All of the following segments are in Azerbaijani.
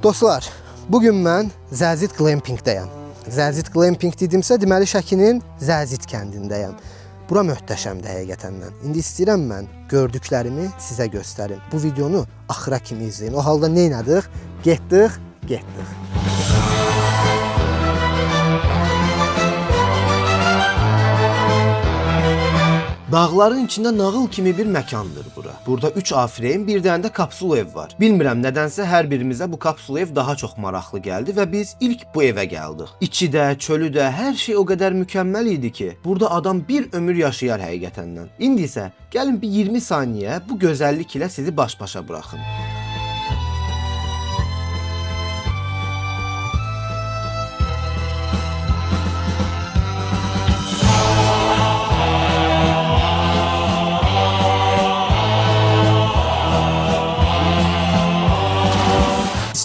Dostlar, bugün mən Zəlzit Glampingdəyəm. Zəlzit Glamping dedimsə, deməli Şəkinin Zəlzit kəndindəyəm. Bura möhtəşəmdir həqiqətən. İndi istəyirəm mən gördüklərimi sizə göstərim. Bu videonu axıra kimi izləyin. O halda nə elədik? Getdik, getdik. Dağların içində nağıl kimi bir məkandır bura. Burada 3 A-frame, bir dənə də kapsul ev var. Bilmirəm nədənsə hər birimizə bu kapsul ev daha çox maraqlı gəldi və biz ilk bu evə gəldik. İçi də, çölü də, hər şey o qədər mükəmməl idi ki, burada adam bir ömür yaşayar həqiqətəndən. İndi isə gəlin bir 20 saniyə bu gözəllik ilə sizi baş-başa buraxım.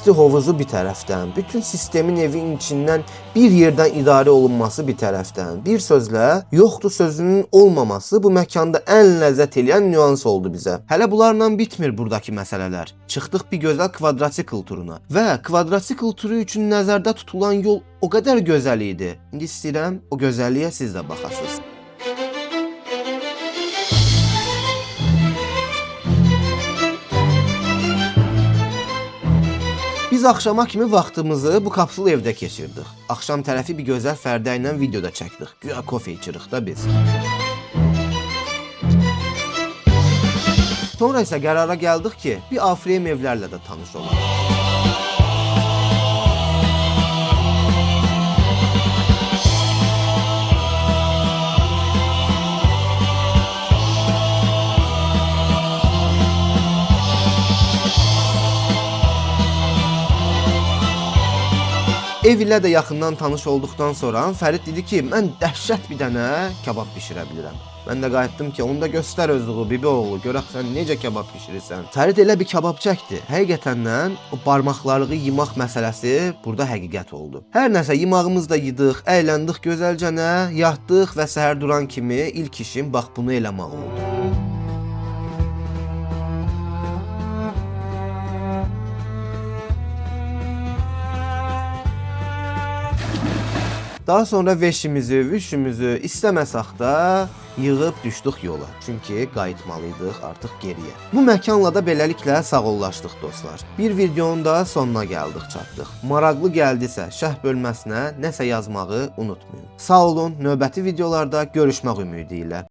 İsti hovuzu bir tərəfdən, bütün sistemin evin içindən bir yerdən idarə olunması bir tərəfdən. Bir sözlə, yoxdur sözünün olmaması bu məkanda ən ləzzət eləyən nüans oldu bizə. Hələ bunlarla bitmir buradakı məsələlər. Çıxdıq bir gözəl kvadrosikl turuna və kvadrosikl turu üçün nəzərdə tutulan yol o qədər gözəl idi. İndi istəyirəm o gözəlliyə siz də baxasınız. Biz axşama kimi vaxtımızı bu kapsul evdə keçirdik. Axşam tərəfi bir gözəl Fərdə ilə video da çəkdik. Güya kofe içirik da biz. Sonra isə qərara gəldik ki, bir A-frame evlərlə də tanış olaq. Ev ilə də yaxından tanış olduqdan sonra Fərid dedi ki, mən dəhşət bir dənə kabab bişirə bilirəm. Mən də qayıtdım ki, onu da göstər özlüğü bibi oğlu, görək sən necə kabab bişirirsən. Fərid elə bir kabab çəkdi. Həqiqətəndən o barmaqlarını yemək məsələsi burada həqiqət oldu. Hər nəsə yemağımızı da yedıq, əyləndik gözəlcənə, yatdıq və səhər duran kimi ilk işim bax bunu eləmək oldu. Daha sonra veşimizi, vüşümüzü istəməsək də yığıb düşdük yola. Çünki qayıtmalıydıq artıq geriyə. Bu məkanla da beləliklə sağollaşdıq dostlar. Bir videonun da sonuna gəldik, çatdıq. Maraqlı gəldisə şərh bölməsinə nəsə yazmağı unutmayın. Sağ olun, növbəti videolarda görüşmək ümidi ilə.